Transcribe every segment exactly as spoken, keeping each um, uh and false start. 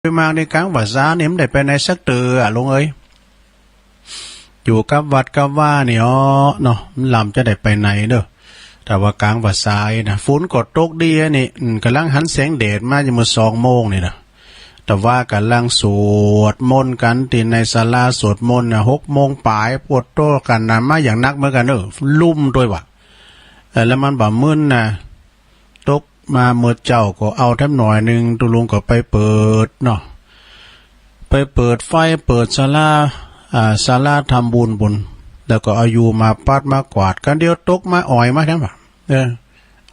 มากนี่กลางพรรษานี่มันได้ไปไหนสักเตื้ออะลุงเอ้ย อยู่กับวัดกับวานี่อ้อเนาะ มันลำจะได้ไปไหนเด้อ แต่ว่ากลางพรรษานี่นะ ฝนก็ตกดีอะนี่ อืม กำลังหันแสงแดดมาอยู่เมื่อสองโมงนี่นะ แต่ว่ากำลังสวดมนต์กันที่ในศาลาสวดมนต์นะ หกโมงปลาย ปวดโตกันนะ มาอย่างหนักเหมือนกันเด้อ ลุ่มด้วยว่ะ เออ แล้วมันบ่มึนนะ ตกมาเมื่อเจ้าก็เอาแถมหน่อยหนึ่ง ตุลุงก็ไปเปิดเนาะ ไปเปิดไฟ เปิดศาลา อ่า ศาลาทำบุญบุญ แล้วก็เอาอยู่มาปัดมากวาด กันเดียวตกมาอ่อยมาแถมว่ะ เออ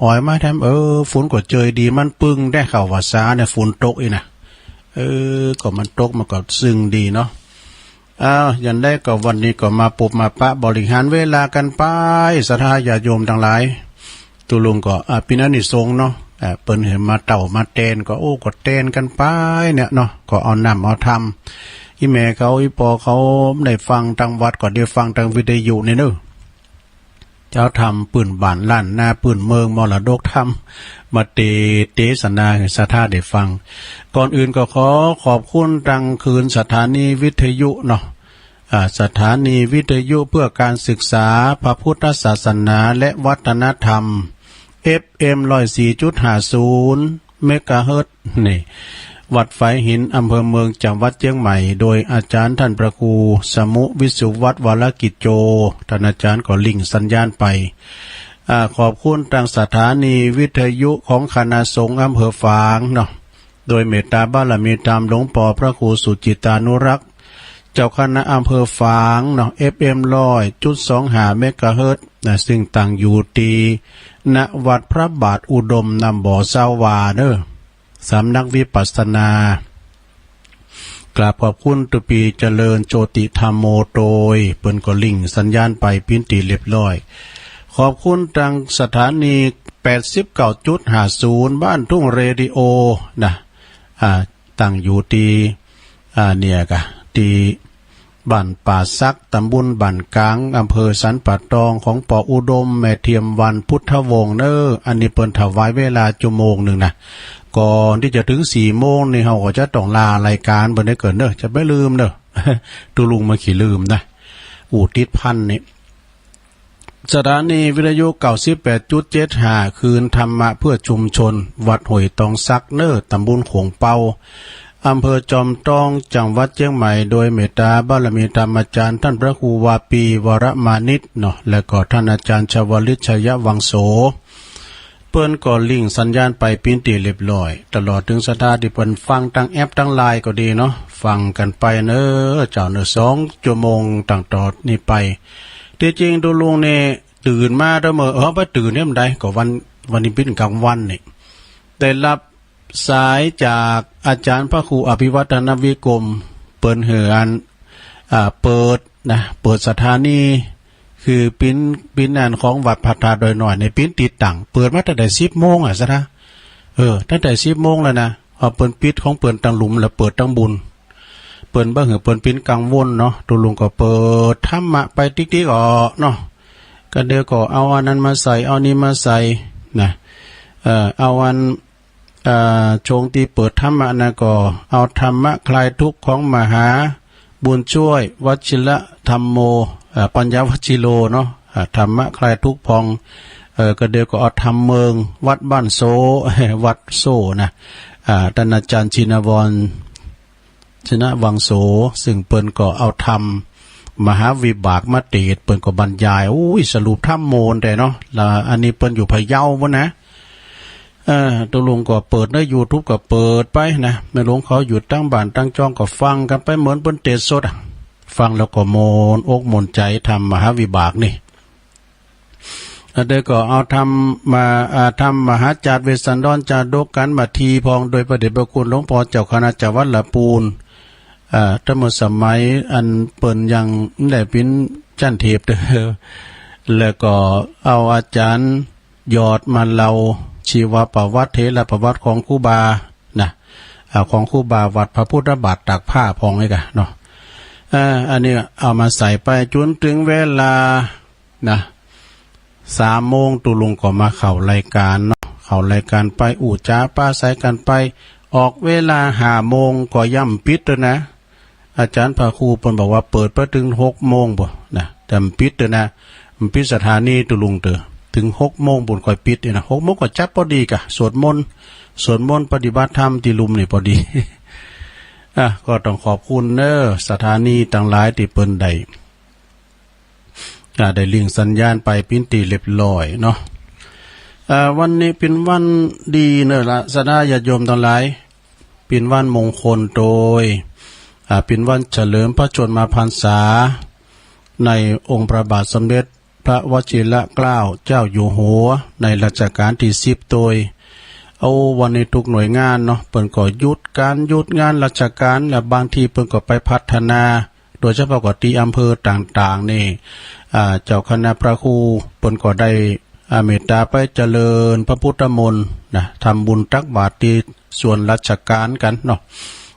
อ่อยมาแถม เออ ฝนก็เจยดี มันปึงได้เข้าพรรษาเนี่ย ฝนตกอีกนะ เออ ก็มันตกมันก็ซึ่งดีเนาะ อ้าว อย่างใดก็วันนี้ก็มาปบมาปะบริหารเวลากันไป ศรัทธาญาติโยมทั้งหลาย ตุลุงก็ อ่า เป็นอานิสงส์เนาะ อ่า เปิ้นเห็นมาเต้ามาแตนก็ โอ้ ก็แตนกันไปเนี่ยเนาะ ก็เอาน้ำเอาธรรม อีแม่เขาอีปอเขาได้ฟังทางวัดก็ได้ฟังทางวิทยุนี่เนอะ เจ้าธรรมปื้นบ้านล้านนาปื้นเมืองมรดกธรรม มาเต เตสนาให้ศรัทธาได้ฟัง ก่อนอื่นก็ขอขอบคุณทางคืนสถานีวิทยุเนาะ อ่า สถานีวิทยุเพื่อการศึกษาพระพุทธศาสนาและวัฒนธรรม เอฟเอ็ม ร้อยสี่จุดห้าศูนย์ เมกะเฮิรตซ์ นี่ วัดฝายหิน อำเภอเมือง จังหวัดเชียงใหม่ โดยอาจารย์ท่านพระครูสมุ วิสุวัฒน์ วรกิจโจ ท่านอาจารย์ก็ลิงก์สัญญาณไป อ่า ขอบคุณทางสถานีวิทยุของคณะสงฆ์อำเภอฝางเนาะ โดยเมตตาบารมีธรรมหลวงปอพระครูสุจิตตานุรักษ์ เจ้าคณะอำเภอฝางเนาะ เอฟเอ็ม ร้อยจุดสองห้า เมกะเฮิรตซ์ นะ ซึ่งตั้งอยู่ที่ ณ วัดพระบาทอุดม น้ำบ่อซาวาเนอะ สำนักวิปัสสนา กราบขอบคุณตุปีเจริญโชติธรรมโมโตย เปิ้นก็ลิงก์สัญญาณไปปิ้นตี้เรียบร้อย ขอบคุณทางสถานี แปดสิบเก้าจุดห้าศูนย์ บ้านทุ่งเรดิโอ นะ อ่า ตั้งอยู่ที่ อ่า เนี่ยกะ ที่บ้านป่าสัก ตำบลบ้านกลาง อำเภอสันป่าตอง ของปออุดม แม่เทียมวรรณ พุทธวงศ์เนอะ อันนี้เปิ้นถวายเวลาชั่วโมงหนึ่งนะ ก่อนที่จะถึงสี่โมงนี่ เฮาก็จะต้องลารายการเปิ้นได้เกินเนอะ จะไม่ลืมเนอะ ตุลุงมาขี้ลืมนะ อู้ ติดพันนี่ สถานีวิทยุ เก้าสิบแปดจุดเจ็ดห้า คืนธรรมะเพื่อชุมชน วัดห้วยตองสักเนอ ตำบลโขงเปา อำเภอจอมทอง จังหวัดเชียงใหม่ โดยเมตตาบารมีธรรมอาจารย์ท่านพระครูวาปี วรมานิตเนาะ และก็ท่านอาจารย์ชวลิต ชัยวังโส เปิ้นก็ลิงก์สัญญาณไปปิ้นตี้เรียบร้อย ตลอดถึงศรัทธาที่เปิ้นฟังทางแอปทางไลน์ก็ดีเนาะ ฟังกันไปเนอเจ้าเนอ สองชั่วโมงตั้งต่อนี้ไป ที่จริงตุลุงนี่ตื่นมาเด้อเมื่อ เออ บ่ตื่นเนี่ยมันได้ ก็วัน วันนี้ปิ้นกลางวันนี่ ได้รับสายจากอาจารย์พระครูอภิวัฒนวิกรม เปิ้นหื้ออัน อ่า เปิดนะ เปิดสถานี คือปิ้น ปิ้นอันของวัดพระธาตุดอยน้อยนี่ ปิ้นติดตั้ง เปิดมาตั้งแต่สิบโมงอะ ศรัทธา เออ ตั้งแต่สิบโมงแล้วนะ เพราะเปิ้นปิดของเปิ้นตังหลุม แล้วเปิดตังบุญ เปิ้นบ่หื้อเปิ้นปิ้นกังวลเนาะ ตุลุงก็เปิดธรรมะไปติ๊กๆ ออเนาะ ก็เดี๋ยวก็เอาอันนั้นมาใส่ เอานี้มาใส่นะ เอ่อ เอาอัน เอ่อ ช่วงที่เปิดธรรมะนะ ก็เอาธรรมะคลายทุกข์ของมหาบุญช่วย วชิรธัมโม เอ่อ ปัญญาวชิโรเนาะ อ่า ธรรมะคลายทุกข์ผ่อง เอ่อ ก็เดี๋ยวก็เอาธรรมเมือง วัดบ้านโซ วัดโซนะ อ่า ท่านอาจารย์ชินวร ชนะวังโส ซึ่งเปิ้นก็เอาธรรมมหาวิบากมาเตสน์ เปิ้นก็บรรยาย อุ้ย สรุปธรรมโมนแต่เนาะ แล้วอันนี้เปิ้นอยู่พะเยาพุ้นนะ เออ ตุลุงก็เปิดในยูทูบก็เปิดไปนะ แม่หลวงเขาอยู่ตั้งบ้านตั้งจองก็ฟังกันไปเหมือนเปิ้นเตสน์สดอะ ฟังแล้วก็โมนอกโมนใจธรรมมหาวิบากนี่ แล้วเดี๋ยวก็เอาธรรมมา อ่า ธรรมมหาจาดเวสสันดรจาดกกันมาทีพอง โดยพระเดชพระคุณหลวงพ่อเจ้าคณะจังหวัดละปูน อ่า ตั้งเมื่อสมัยอันเปิ้นยังได้ปิ้นจันเทปเด้อ แล้วก็เอาอาจารย์ยอดมาเล่าชีวประวัติ เถรประวัติของครูบานะ อ่า ของครูบาวัดพระพุทธบาทตากผ้าพองนี่กะเนาะ อ่า อันนี้เอามาใส่ไปจนถึงเวลา นะ สามโมงตุลุงก็มาเข้ารายการเนาะ เข้ารายการไปอู้จ๋าปราศรัยกันไป ออกเวลาห้าโมงก็ย่ำปิดแล้วนะ อาจารย์พระครูเปิ้นบอกว่าเปิดไปถึงหกโมงบ่นะ แต่มันปิดแล้วนะ มันปิดสถานีตุลุงเตอ ถึงหกโมงบุญค่อยปิดเนี่ยนะ หกโมงก็จัดพอดีกะ สวดมนต์ สวดมนต์ปฏิบัติธรรมที่ลุมนี่พอดี อ่ะ ก็ต้องขอบคุณเนอะ สถานีต่างหลายที่เปิ้นได้ อ่า ได้เลี่ยงสัญญาณไปปิ้นตี้เรียบร้อยเนาะ อ่า วันนี้เป็นวันดีเนอะละ ศรัทธาญาติโยมทั้งหลาย เป็นวันมงคลโดย อ่า เป็นวันเฉลิมพระชนมพรรษา ในองค์พระบาทสมเด็จพระวชิรเกล้าเจ้าอยู่หัว ในรัชกาลที่สิบโดย เอาวันนี้ทุกหน่วยงานเนาะ เปิ้นก็หยุดการหยุดงานราชการ และบางทีเปิ้นก็ไปพัฒนา โดยเฉพาะก็ตี้อำเภอต่างๆ นี่ อ่า เจ้าคณะพระครูเปิ้นก็ได้ อ่า เมตตาไปเจริญพระพุทธมนต์นะ ทำบุญตักบาตรที่ส่วนราชการกันเนาะ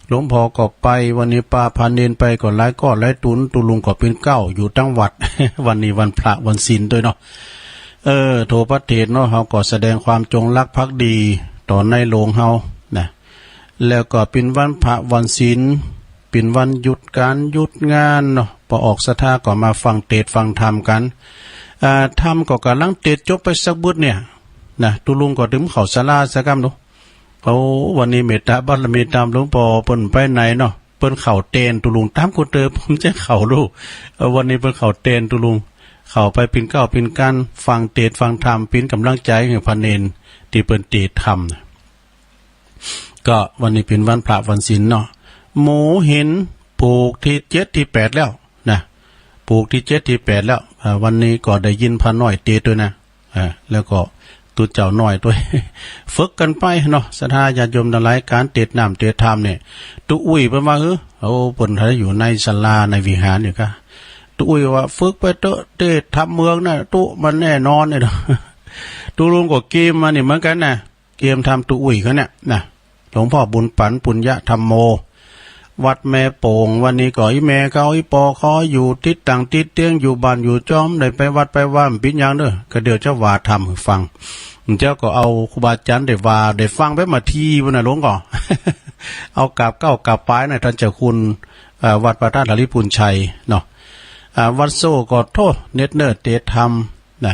หลวงพ่อก็ไป วันนี้ปาพาเณรไปก็หลายก้อนหลายตุน ตุลุงก็ปิ้นเกล้าอยู่ตั้งวัด วันนี้วันพระวันศีลด้วยเนาะ เออ โถพระเถรเนาะ เฮาก็แสดงความจงรักภักดีต่อในหลวงเฮานะ แล้วก็ปิ้นวันพระวันศีล ปิ้นวันหยุดการหยุดงานเนาะ ปอออกศรัทธาก็มาฟังเตสน์ฟังธรรมกัน อ่า ธรรมก็กำลังเตสน์จบไปสักบึดเนี่ยนะ ตุลุงก็ตึงเข้าศาลาสักกำเนาะ โอ้ วันนี้เมตตาบารมีตามหลวงพ่อเปิ้นไปไหนเนาะ เปิ้นเข้าเตสน์ตุลุงตามกูเตอ ผมจะเข้าลูก เออ วันนี้เปิ้นเข้าเตสน์ตุลุง เข้าไปปิ้นเกล้าปิ้นกัน ฟังเตสน์ฟังธรรม ปิ้นกำลังใจให้พระเณรที่เปิ้นเตสน์ธรรมนะ ก็วันนี้เป็นวันพระวันศีลเนาะ หมูหินผูกที่เจ็ดที่แปดแล้วนะ ผูกที่เจ็ดที่แปดแล้ว อ่า วันนี้ก็ได้ยินพระน้อยเตสน์ด้วยนะ อ่า แล้วก็ตุ๊เจ้าน้อยด้วย ฝึกกันไปเนาะ ศรัทธาญาติโยมทั้งหลาย การเตสน์น้ำเตสน์ธรรมเนี่ย ตุ๊อุ้ยเปิ้นว่า เฮ้อ โอ้ เปิ้นถ้าอยู่ในศาลาในวิหารอยู่กะ ตุ๊อุ้ยว่า ฝึกไปเต๊อะ เตสน์ธรรมเมืองน่ะ ตุ๊มันแน่นอนเนี่ยเนาะ ตุ๊ลุงก็เกมมานี่เหมือนกันนะ เกมธรรมตุ๊อุ้ยเขาเนี่ยนะ หลวงพ่อบุญปันปุญญธรรมโม วัดแม่โป่ง วันนี้ก็อีแม่เขาอีปอเขาอยู่ติดตังติดเตียง อยู่บ้านอยู่จอม ได้ไปวัดไปว่ามันปิ้นหยังเด้อ ก็เดี๋ยวจะว่าธรรมให้ฟัง เจ้าก็เอาครูบาอาจารย์ได้ว่าได้ฟังไปมาทีพุ้นนะหลวงก็ เอากราบเกล้ากราบปายนะท่านเจ้าคุณ เอ่อ วัดพระธาตุหริภุญชัยเนาะ อ่า วัดโซ่ก็โธ่ เน็ตเนิร์ดเตสน์ธรรมนะ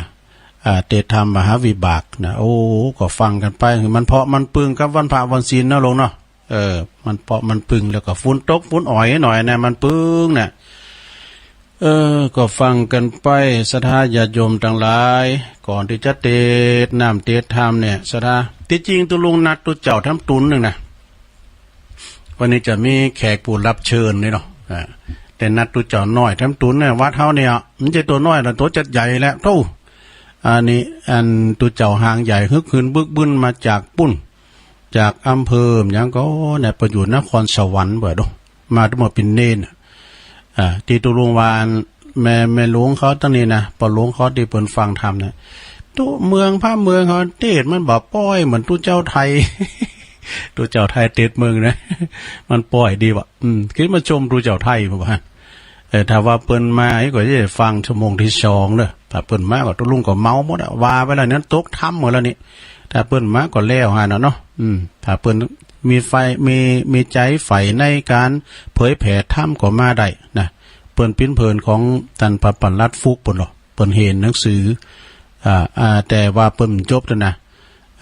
อ่า เตสน์ธรรมมหาวิบากนะ โอ้ ก็ฟังกันไป มันเพาะมันปึงกับวันพระวันศีลเนาะหลวงเนาะ เออ มันเพาะมันปึง แล้วก็ฝนตกฝนอ่อยหน่อยนะ มันปึงนะ เออ ก็ฟังกันไป ศรัทธาญาติโยมทั้งหลาย ก่อนที่จะเตสน์น้ำเตสน์ธรรมเนี่ย ศรัทธา ที่จริงตุ๊ลุงนัดตุ๊เจ้าทำตุ๊นหนึ่งนะ วันนี้จะมีแขกผู้รับเชิญนี่เนาะ อ่า แต่นัดตุ๊เจ้าน้อยทำตุ๊นเนี่ย วัดเฮาเนี่ย มันจะตัวน้อยละ ตัวจัดใหญ่แล้ว โธ่ อันนี้ อันตุ๊เจ้าหางใหญ่ ฮึกหืนบึกบึนมาจากปุ้น จากอำเภอหยังก็เนี่ย ไปอยู่นครสวรรค์บ่ดอก มาทั้งหมดเป็นเณรน่ะ อ่า ที่ตุ๊ลุงว่าอันแม่ แม่หลวงเขาตั้งนี้นะ ปอหลวงเขาที่เปิ้นฟังธรรมเนี่ย ตุ๊เมืองพระเมืองเขาเตสน์มันบ่ป้อยเหมือนตุ๊เจ้าไทย ตุ๊เจ้าไทยเตสน์เมืองนะ มันป้อยดีบ่ อืม คิดมาชมตุ๊เจ้าไทยบ่ว่า เออ ถ้าว่าเปิ้นมาอีกก็จะได้ฟังชั่วโมงที่สองเด้อ ถ้าเปิ้นมาก็ตุ๊ลุงก็เมาหมดอะ ว่าไปแล้วนั้นตกธรรมหมดแล้วนี่ ถ้าเปิ้นมาก็แล้วหั่นน่ะเนาะ อืม ถ้าเปิ้นมีไฟ มี มีใจใฝ่ในการเผยแผ่ธรรมก็มาได้นะ เปิ้นปิ้นเพิ่นของท่านพระประหลัดฟุกเปิ้นเนาะ เปิ้นเขียนหนังสือ อ่า อ่า แต่ว่าเปิ้นจบแล้วนะ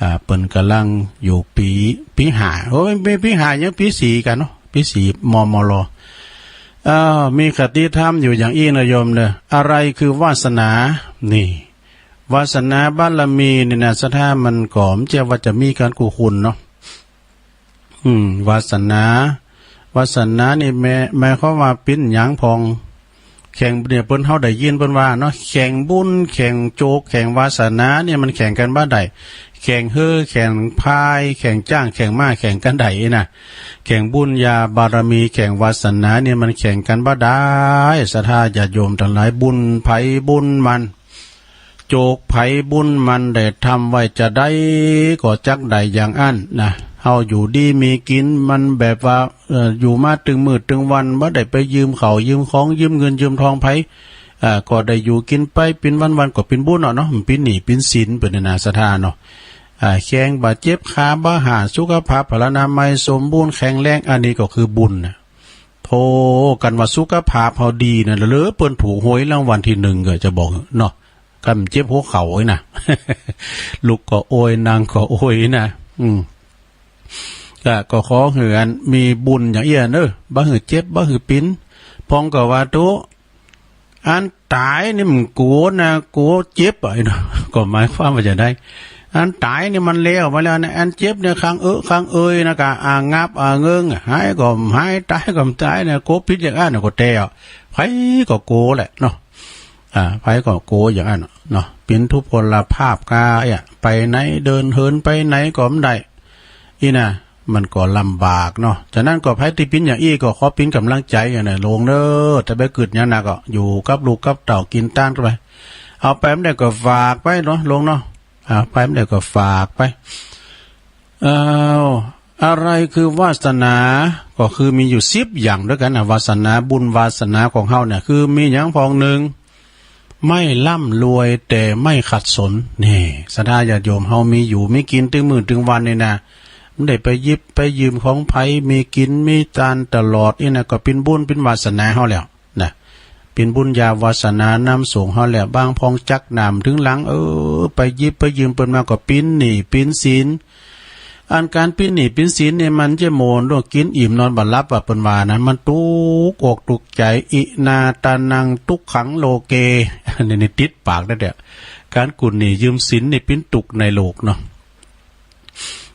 อ่า เปิ้นกำลังอยู่ปี ปีห้า โอ้ย ไม่ปีห้า ยังปีสี่กันเนาะ ปีสี่ มมล อ่า มีคติธรรมอยู่อย่างอี้นะโยมเนอะ อะไรคือวาสนา นี่ วาสนาบารมีนี่นะ ศรัทธามันก็บ่ใจ้ว่าจะมีกันกู้คนเนาะ อืม วาสนา วาสนานี่แม่ หมายความว่าปิ้นหยังพอง แข่งเนี่ย เปิ้นเฮาได้ยินเปิ้นว่าเนาะ แข่งบุญ แข่งโจก แข่งวาสนาเนี่ยมันแข่งกันบ่ได้ แข่งเฮือ แข่งพาย แข่งจ๊าง แข่งม้า แข่งกันได้นะ แข่งบุญญาบารมี แข่งวาสนาเนี่ยมันแข่งกันบ่ได้ ศรัทธาญาติโยมทั้งหลาย บุญไผบุญมัน โจกไผบุญมันได้ทำไว้จะได้ก็จักได้อย่างอั้นนะ เฮาอยู่ดีมีกิน มันแบบว่า เอ่อ อยู่มาตึงมื้อตึงวัน บ่ได้ไปยืมข้าวยืมของ ยืมเงินยืมทองไผ อ่า ก็ได้อยู่กินไปปิ้นวันๆ ก็ปิ้นบุญเอาเนาะ มันปิ้นหนี้ปิ้นสินเปิ้นนี่นะ ศรัทธาเนาะ อ่า แข้งบ่เจ็บ ขาบ่หา สุขภาพพลานามัยสมบูรณ์แข็งแรง อันนี้ก็คือบุญนะ โธ่ กันว่าสุขภาพเฮาดีนะ แล้วเปิ้นถูกหวยรางวัลที่หนึ่งก็จะบอกเนาะ กันเจ็บหัวเข่าไอ้นะ ลุกก็โอย นั่งก็โอยนะ อืม ก็ ก็ขอให้อันมีบุญอย่างเอี้ยเนอะ บ่หื้อเจ็บ บ่หื้อปิน พ่องก็ว่า โธ่ อันต๋ายนี่มันกั๋วนะ กั๋วเจ็บอะ ก็หมายความว่าจะได้ อันต๋ายนี่มันแล้วไปแล้วนะ อันเจ็บเนี่ย คังเอะคังเอยนะ ก็อ่างับอ่าเงิง หายก็หาย ต๋ายก็ต๋ายนะ กั๋วปินอย่างอั้นก็แต๊ ไผก็กั๋วแหละเนาะ อ่า ไผก็กั๋วอย่างอั้นเนาะ ปินทุพพลภาพกา เอี้ย ไปไหนเดินเหินไปไหนก็บ่ได้ อี้นะ มันก็ลำบากเนาะ ฉะนั้นก็ไผตี้ปินอย่างอี้ก็ขอปินกำลังใจอย่างนั้นลงเด้อ แต่ไปกึ๊ดอย่างหนักก็อยู่กับลูกกับเต้ากินตานกันไป เอาไปบ่ได้ก็ฝากไปเนาะลงเนาะ อ่า ไปบ่ได้ก็ฝากไป เอ้า อะไรคือวาสนา ก็คือมีอยู่สิบอย่างด้วยกันนะ วาสนา บุญวาสนาของเฮาเนี่ย คือมีอย่างพ่อง หนึ่ง ไม่ร่ำรวยแต่ไม่ขัดสน นี่ ศรัทธาญาติโยม เฮามีอยู่มีกินตึงมื้อตึงวันนี่นะ บ่ได้ไปหยิบไปยืมของไผ มีกินมีตานตลอด อี้นะ ก็เป๋นบุญเป๋นวาสนาเฮาแล้วนะ เป๋นบุญญาวาสนานำส่งเฮาแล้ว บางพ่องจักหนามถึงหลัง เออ ไปหยิบไปยืมเปิ้นมาก็เป๋นหนี้เป๋นสิน อันก๋านเป๋นหนี้เป๋นสินนี่มันจะโมนดอก กิ๋นอิ่มนอนบ่หลับว่าเปิ้นว่านะ มันตุ๊กอกตุ๊กใจ๋ อินาตานังตุ๊กขังโลเก อันนี้นี่ติดปากได้เด้อ ก๋านกู้หนี้ยืมสินนี่เป๋นตุ๊กข์ในโลกเนาะ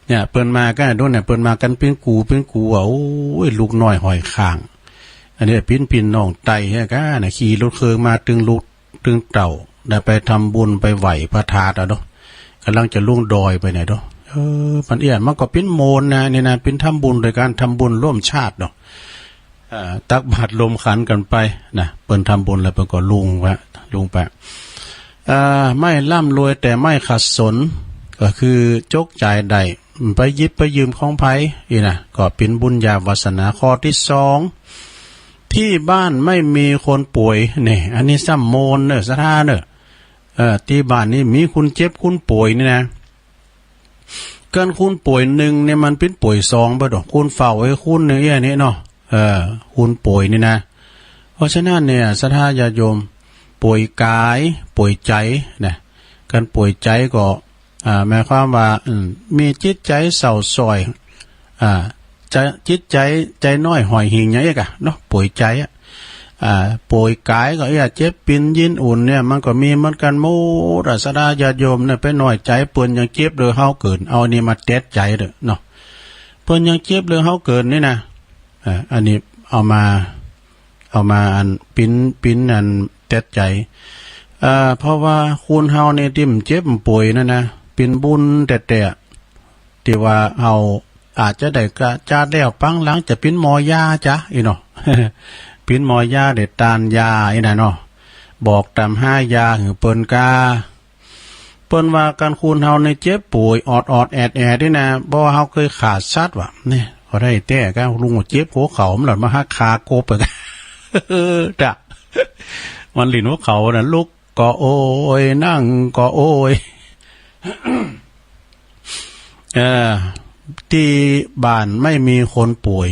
เนี่ย เปิ้นมากั๋นโดนเนี่ย เปิ้นมากั๋นเป๋นกู๋เป๋นกู๋ว่า โอ้ย ลูกน้อยห้อยข้าง อันนี้เป๋นพี่น้องไต้แฮะกะนะ ขี่รถเคิงมาตึงลูก ตึงเต้า ได้ไปทำบุญไปไหว้พระธาตุอะเนาะ ก่ำลังจะลงดอยไปเนี่ยเนาะ เออ มันเอี้ย มันก็เป๋นโมนนะ นี่นะ เป๋นทำบุญโดยการทำบุญร่วมชาติเนาะ อ่า ตักบาตรรวมขันกันไปนะ เปิ้นทำบุญแล้วเปิ้นก็ลงไป ลงไป อ่า ไม่ร่ำรวยแต่ไม่ขัดสน ก็คือจกจ่ายได้ ไปหยิบไปยืมของไผ อี้นะ ก็เป๋นบุญญาวาสนา ข้อตี้สอง ที่บ้านไม่มีคนป่วย นี่ อันนี้ซ้ำโมนเนอะ ศรัทธาเนอะ เออ ตี้บ้านนี่มีคนเจ็บคนป่วยนี่นะ ก๋านคนป่วยหนึ่งเนี่ยมันเป๋นป่วยสองเบิดดอก คนเฝ้าไอ้คนเนี่ย อี้นี่เนาะ เออ คนป่วยนี่นะ เพราะฉะนั้นเนี่ย ศรัทธาญาติโยม ป่วยกาย ป่วยใจ๋นะ ก๋านป่วยใจ๋ก็ อ่า หมายความว่า อืม มีจิตใจ๋เศร้าซ้อย อ่า ใจ๋ จิตใจ๋ ใจ๋น้อยห้อยหิ่งอย่างเอี้ยกะเนาะ ป่วยใจ๋อะ อ่า ป่วยกายก็เอี้ย เจ็บปินยินอุ่นเนี่ย มันก็มีเหมือนกั๋นหมดอะ ศรัทธาญาติโยมเนี่ย ไปน้อยใจ๋เปิ้นยังเจ็บเลยเฮาเกิ๋น เอาอันนี้มาแต๊ดใจ๋เด้อเนาะ เปิ้นยังเจ็บเลยเฮาเกิ๋นนี่นะ อ่า อันนี้เอามา เอามาอันเป๋น เป๋นอันแต๊ดใจ๋ เอ่อ เพราะว่าคนเฮาเนี่ยตี้มันเจ็บมันป่วยนั่นนะ เป๋นบุญแต๊ๆ ตี้ว่าเฮาอาจจะได้กะจาดแล้วปังหลังจะเป๋นหมอยาจ้ะ อี้เนาะ เป๋นหมอยาได้ตานยาอี้นะเนาะ บอกต๋ามหายาหื้อเปิ้นกา เปิ้นว่าก๋านคนเฮานี่เจ็บป่วยออดๆ แอดๆ นี่นะ บ่ว่าเฮาเคยฆ่าสัตว์วะ นี่ ก็ได้แต๊กะ ลุงเจ็บหัวเข่า มันหล่อนมาหาฆ่ากบอะ จ้ะ มันหลิ้นหัวเข่านะ ลุกก็โอย นั่งก็โอย เอ่อ ตี้บ้านไม่มีคนป่วย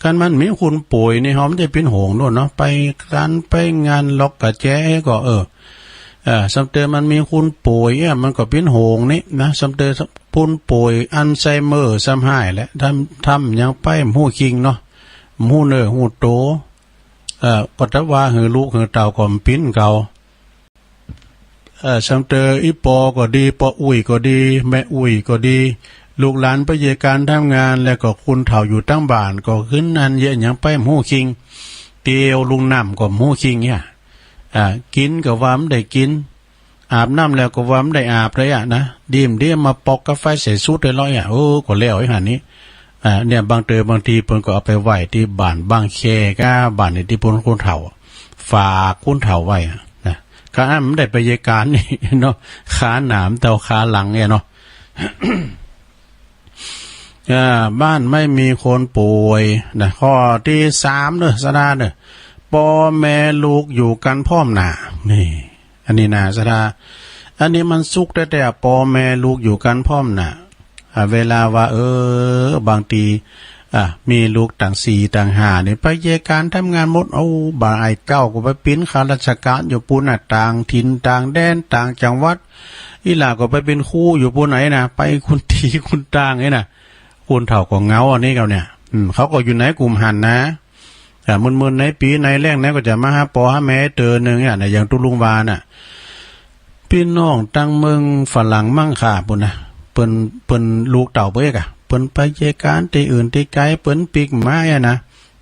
คันมันมีคนป่วยนี่ เฮาบ่ได้เป๋นห่วงโน่นเนาะ ไปก๋านไปงานล็อกกะแจก็ เออ เอ่อ ส่ำเติมมันมีคนป่วยเอี้ย มันก็เป๋นห่วงนี่นะ ส่ำเติมคนป่วยอัลไซเมอร์ซ้ำฮ้ายแหละ ทำ ทำหยังไปบ่ฮู้คิงเนาะ บ่ฮู้เนื้อฮู้โต เอ่อ ก็ถ้าว่าหื้อลูกหื้อเต้าก็บ่เป๋นเก่า เอ่อ ส่ำเติมอี่ปอก็ดี ป้ออุ๊ยก็ดี แม่อุ๊ยก็ดี ลูกหลานไปเยียะก๋านทำงาน แล้วก็คนเฒ่าอยู่ตังบ้านก็ขึ้นอันเยียะหยังไปบ่ฮู้คิง เตียวลงน้ำก็บ่ฮู้คิงเนี่ย อ่า กิ๋นก็ว่าบ่ได้กิ๋น อาบน้ำแล้วก็ว่าบ่ได้อาบเลยอะนะ ดีมดีมาปอกกาแฟใส่สูตรได้ร้อยอะ โอ้ ก็แล้วไอ้หั่นนี่ อ่า เนี่ย บางเตอ บางทีเปิ้นก็เอาไปไว้ตี้บ้านบางแคกะ บ้านนี่ตี้เปิ้นคนเฒ่า ฝากคนเฒ่าไว้อะนะ ก็อันบ่ได้ไปเยียะก๋านนี่เนาะ คาหน้ามันเต้าคาหลังเนี่ยเนาะ อ่า บ้านไม่มีคนป่วยนะ ข้อตี้สามเนอะ ศรัทธาเนอะ ป้อแม่ลูกอยู่กั๋นพร้อมหน้า นี่ อันนี้นะ ศรัทธา อันนี้มันสุขแต๊ๆ พ่อแม่ลูกอยู่กันพร้อมน่ะ อ่า เวลาว่า เออ บางที อ่า มีลูกตั้งสี่ตั้งห้านี่ ไปเยียะก๋านทำงานหมด โอ้ บางไอ้เก้าก็ไปเป๋นข้าราชก๋านอยู่ปู้นน่ะ ต่างถิ่นต่างแดนต่างจังหวัด อีหล่าก็ไปเป๋นครูอยู่ปู้นไหนน่ะ ไปคนตี้คนตางนี่น่ะ คนเฒ่าก็เหงาอันนี้เขาเนี่ย อืม เขาก็อยู่ในกลุ่มหั้นนะ อ่า มื้อๆ ในปี๋ในแล้งในก็จะมาหาป้อหาแม่เตื้อหนึ่งเนี่ยนะ อย่างตุ๊ลุงว่าน่ะ ปี้น้องตังเมืองฝรั่งมั้งค่าปู้นนะ เปิ้น เปิ้นลูกเต้าเปิ้นเอกอะ เปิ้นไปเยียะก๋านตี้อื่นตี้ไก๋ เปิ้นปิ๊กหมาเนี่ยนะ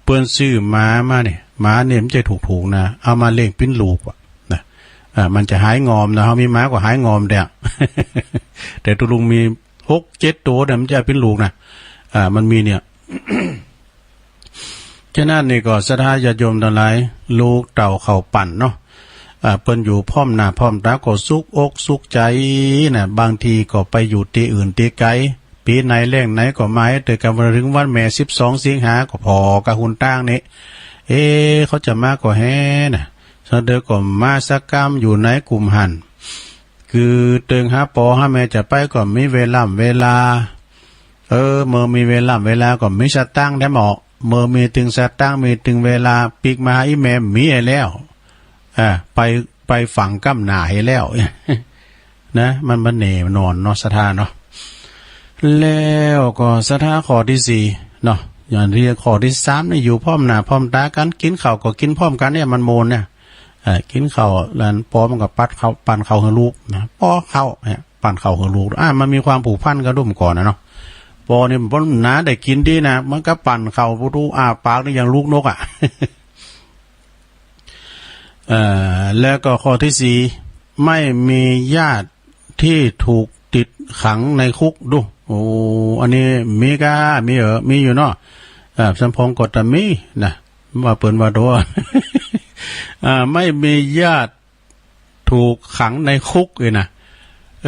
เปิ้นซื้อหมามาเนี่ย หมาเนี่ยมันจะถูกๆ นะ เอามาเลี้ยงเป๋นลูกว่ะนะ อ่า มันจะหายงอมนะ เฮามีหมาก็หายงอมแต๊ แต่ตุ๊ลุงมีหกเจ็ดตัวเนี่ย มันจะเป๋นลูกนะ อ่า มันมีเนี่ย ฉะนั้นนี่ก็ศรัทธาญาติโยมตังหลาย ลูกเต้าเขาปั่นเนาะ อ่า เปิ้นอยู่พร้อมหน้าพร้อมต๋าก็สุขอกสุขใจ๋นะ บางทีก็ไปอยู่ตี้อื่นตี้ไก๋ ปี๋ไหนแล้งไหนก็มาเตื้อกั๋น วัน เถิงวันแม่สิบสองสิงหาก็ผ่อกับหนตางนี่ เอ๊ะ เขาจะมาก็แฮ่นะ ซะเตื้อก็มาสักกำอยู่ในกลุ่มหั้น คือเติงหาป้อหาแม่จะไปก็มีเวล่ำเวลา เออ เมื่อมีเวล่ำเวลาก็มีสตางค์แต๊หมอ เมื่อมีตึงสตางค์มีตึงเวลาปิ๊กมาหาอีแม่มีไอ้แล้ว อ่า ไป ไปฝังก้ำหน้าให้แล้ว นะ มันบ่แน่นอนเนาะ ศรัทธาเนาะ แล้วก็ศรัทธาข้อตี้สี่เนาะ อย่างตี้ข้อตี้สามนี่อยู่พร้อมหน้าพร้อมต๋ากั๋น กิ๋นข้าวก็กิ๋นพร้อมกั๋นเนี่ย มันม่วนเนี่ย เอ่อ กิ๋นข้าว แล้วป้อมันก็ปัดข้าว ปั่นข้าวหื้อลูกนะ ป้อข้าวเนี่ย ปั่นข้าวหื้อลูก อ่า มันมีความผูกพันกับรุ่นก่อนนะเนาะ ป้อนี่มันหนาได้กิ๋นดีนะ มันก็ปั่นข้าวปู้ดูอ้าปากนี่ยังลูกนกอะ เอ่อ แล้วก็ข้อตี้สี่ ไม่มีญาติที่ถูกติดขังในคุก ดู โอ้ อันนี้มีก้า มีเหรอ มีอยู่เนาะ เอ่อ สำเภาก็จะมีนะ ว่าเปิ้นว่าโต อ่า ไม่มีญาติถูกขังในคุกเลยนะ เอ